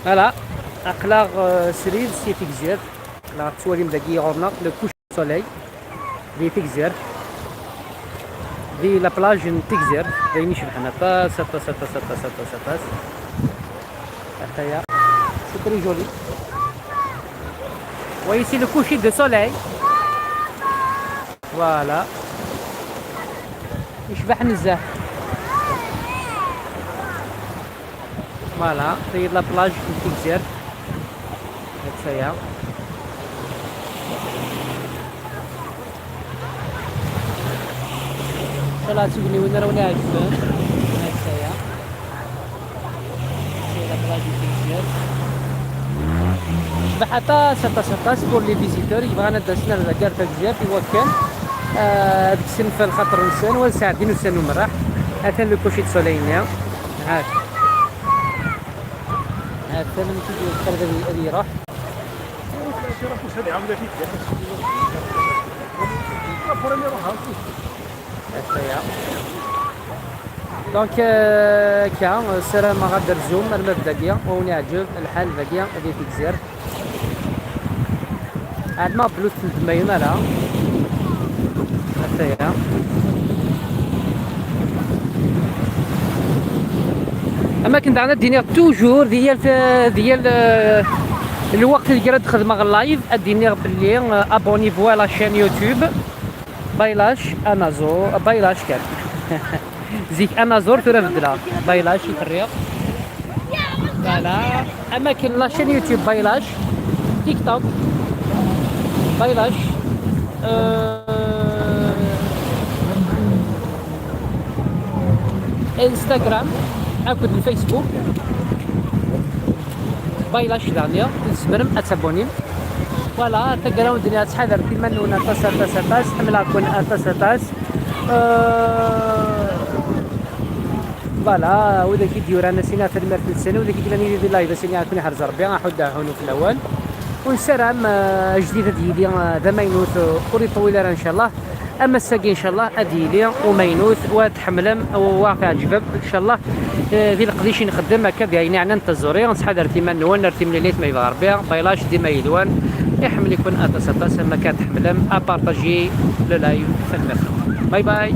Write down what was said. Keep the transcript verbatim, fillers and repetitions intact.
Voilà, aql-aɣ euh, srid si Tegzirt. La tettwalim dagi ɣur-neɣ le coucher du soleil di Tegzirt, di la plage n Tegzirt. D ayen icebḥen aṭas, aṭas, aṭas, aṭas, aṭas, aṭas. Ataya, c'est très joli. Wa ici le coucher de soleil. Voilà. Yecbeḥ nezzeh. Voilà, c'est la plage n Tegzirt. Ataya. Inchallah, tugniwin ara wen-iɛeǧben. Ataya. C'est la plage n Tegzirt. Tecbeḥ aṭas, aṭas, aṭas pour les visiteurs yebɣan ad d-asen ar dagi ar Tegzirt i wakken, eh, ad kksen f lxaṭer-nsen, u ad sɛeddin ussan n umerreḥ. Atan le coucher de soleil-nni. Hak. Atan amek i d-yeqqar ad, ad iruḥ. Ataya. Donc, euh, akka, ssarameɣ ad d-terzum arma d dagi, u wen-iɛǧeb lḥal dagi di Tegzirt. Ɛelmeɣ belli ur ten-id-mmayen ara. Ataya. Am akken daɣen ad d-iniɣ toujours di yal ta-, di yal, euh, lweqt deg ara d-xedmeɣ live, ad d-iniɣ belli, euh, abonnez-vous à la chaîne YouTube. Baylac anaẓur, Baylac kan. Zik anaẓur, tura beddleɣ. Baylac i t-rriɣ. Voilà. Am akken la chaîne YouTube Baylac, TikTok Baylac, euh, Instagram akked Facebook Baylac daɣen, tzemrem ad tabunim. Voilà, taggara ur d-nniɣ ttḥadaret iman-nwen aṭas, aṭas, aṭas. Ḥemmleɣ-ken aṭas, aṭas. Euh, voilà, widak i d-yuran a s-iniɣ tanemmirt-nsen, widak i yellan yid-i di live a s-iniɣ ad ken-iḥrez Rebbi, aḥudd aɛunu fell-awen. U nessaram, euh, ajdid ad yili, euh, d amaynut, euh, ur iṭwil ara, ncallah. Am ass-agi, ncallah, ad yili umaynut, u ad tḥemmlem, u ad ɣ-iɛǧbem, ncallah. Eh, di leqdic i nxeddem akka, di ayen iɛnan taẓuri, ttḥadaret iman-nwen, ar timlilit ma yebɣa Rebbi, Baylac dima yid-wen, iḥemmel-iken aṭas aṭas, am akka tḥemmlem, à partager le live, tanemmirt. Bye bye.